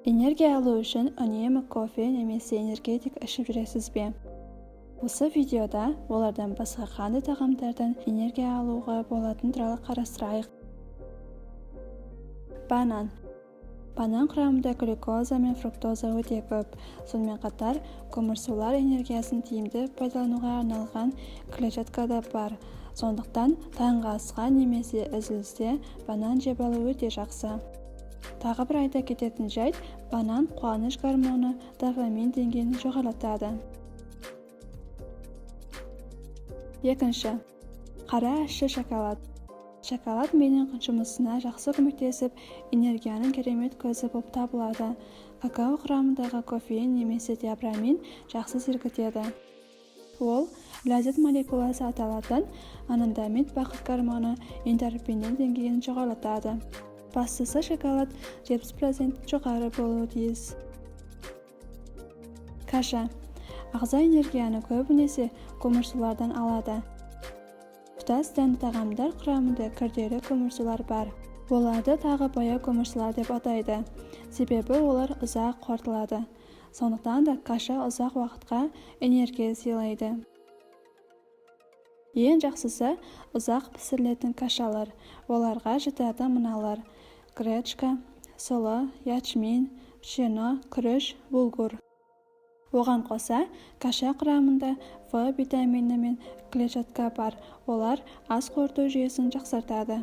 Энергия алу үшін үнемі кофе немесе энергетик ішіп жүресіз бе? Осы видеода олардан басқа қандай тағамдардан энергия алуға болатыны туралы қарастырайық. Банан. Банан құрамында глюкоза мен фруктоза өте көп. Сонымен қатар көмірсулар энергиясын тиімді пайдалануға арналған клетчатка да бар. Сондықтан таңғы асқа немесе үзілісте банан жеп алу өте жақсы. Тағы бір айта кететін жайт, банан қуаныш гормоны дофамин деңгейін жоғарылатады. Екінші, қара ащы шоколад. Шоколад миының жұмысына жақсы көмектесіп, энергияның керемет көзі болып табылады. Какао құрамындағы кофеин немесе теобромин жақсы сергітеді. Ол ләззат молекуласы аталатын анандамид бақыт гормоны эндорфиннің деңгейін жоғарылатады. Бастысы, шоколад 70% жоғары болуы тиіс. Каша. Ағза энергияны көбінесе көмірсулардан алады. Тұтас дәнді тағамдар құрамында күрделі көмірсулар бар. Оларды тағы баяу көмірсулар деп атайды. Себебі олар ұзақ қорытылады. Сондықтан да каша ұзақ уақытқа энергия сыйлайды. Ең жақсысы ұзақ пісірілетін кашалар. Оларға жатады мыналар: гречка, сұлы, ячмень, пшено, күріш, булгур. Оған қоса, каша құрамында В витамині мен клетчатка бар, олар ас қорыту жүйесін жақсартады.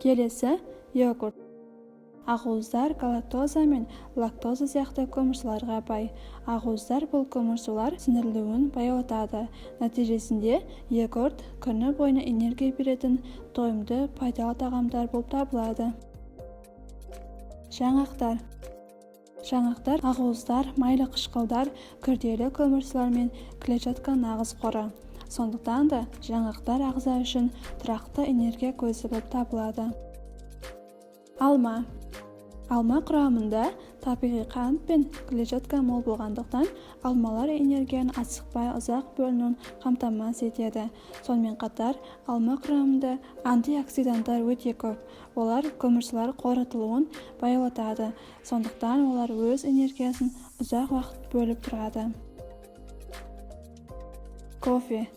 Келесі йогурт. Ақуыздар галактоза мен лактоза сияқты көмірсуларға бай. Ақуыздар бұл көмірсулар сіңірілуін баяулатады. Нәтижесінде йогурт күні бойына энергия беретін тойымды, пайдалы тағамдар болып табылады. Жаңғақтар. Жаңғақтар ақуыздар, майлы қышқылдар, күрделі көмірсулар мен клетчатка нағыз қоры. Сондықтан да жаңғақтар ағза үшін тұрақты энергия көзі болып табылады. Алма. Алма құрамында табиғи қант пен клетчатка мол болғандықтан, алмалар энергияның асықпай ұзақ бөлінуін қамтамасыз етеді. Сонымен қатар алма құрамында антиоксиданттар өте көп. Олар көмірсулар қорытылуын баяулатады. Сондықтан олар өз энергиясын ұзақ уақыт бөліп тұрады. Кофе.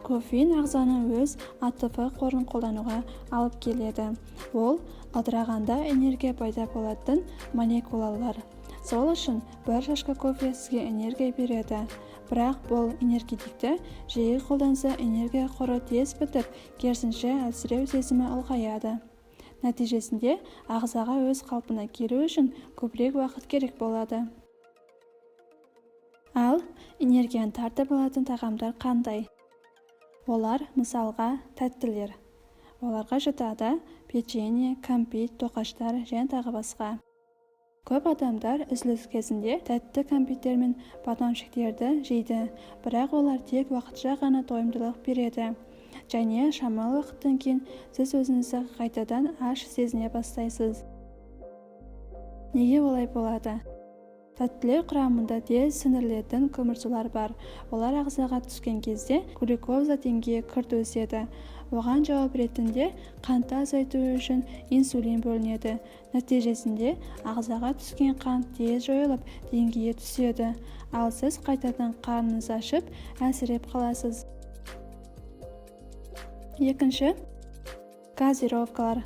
Кофеин ағзаның өз АТФ қорын қолдануға алып келеді. Ол ыдырағанда энергия пайда болатын молекулалар. Сол үшін бір шашка кофе сізге энергия береді. Бірақ бұл энергетикті жиі қолданса, энергия қоры тез бітіп, керісінше әлсіреу сезімі ұлғаяды. Нәтижесінде ағзаға өз қалпына келу үшін көбірек уақыт керек болады. Ал энергияны тартып алатын тағамдар қандай? Олар, мысалға, тәттілер. Оларға жатады печенье, кәмпит, тоқаштар және тағы басқа. Көп адамдар үзіліс кезінде тәтті кәмпиттер мен батончиктерді жейді, бірақ олар тек уақытша ғана тойымдылық береді. Және шамалы уақыттан кейін сіз өзіңізді қайтадан аш сезіне бастайсыз. Неге олай болады? Тәттілер құрамында тез сіңірілетін көмірсулар бар. Олар ағзаға түскен кезде глюкоза деңгейі күрт өседі. Оған жауап ретінде қантты азайту үшін инсулин бөлінеді. Нәтижесінде ағзаға түскен қант тез жойылып, деңгейі түседі. Ал сіз қайтадан қарныңыз ашып, әлсіреп қаласыз. Екінші, газировкалар.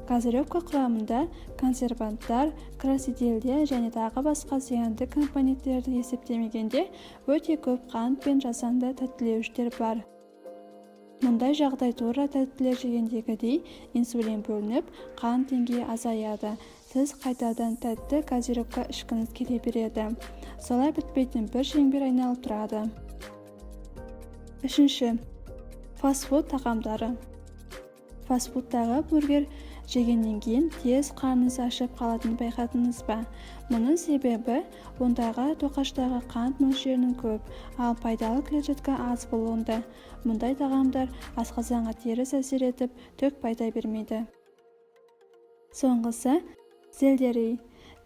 Газировка құрамында консерванттар, красительдер және тағы басқа зиянды компоненттерді есептемегенде өте көп қант пен жасанды тәттілеуіштер бар. Мұндай жағдай тура тәттілер жегендегідей инсулин бөлініп, қант деңгейі азаяды. Сіз қайтадан тәтті газировка ішкіңіз келе береді. Солай бітпейтін бір шеңбер айналып тұрады. Үшінші, фастфуд тағамдары. Фастфудтағы бургер жегеннен кейін тез қарныңыз ашып қалатынын байқадыңыз ба? Мұның себебі ондағы тоқаштағы қант мөлшерінің көп, ал пайдалы клетчатка аз болуында. Мұндай тағамдар асқазанға теріс әсер етіп, түк пайда бермейді. Соңғысы сельдерей.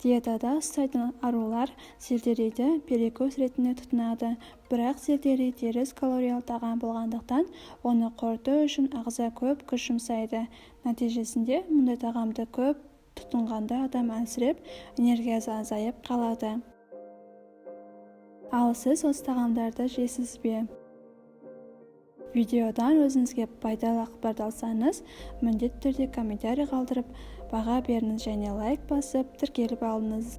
Диетада ұстайтын арулар сельдерейді перекус ретінде тұтынады. Бірақ сельдерей теріс калориялы тағам болғандықтан, оны қорыту үшін ағза көп күш жұмсайды. Нәтижесінде мұндай тағамды көп тұтынғанда адам әлсіреп, энергиясы азайып қалады. Ал сіз осы тағамдарды жейсіз бе? Видеодан өзіңізге пайдалы ақпарат алсаңыз, міндетті түрде комментарий қалдырып, баға беріңіз және лайк басып, тіркеліп алыңыз.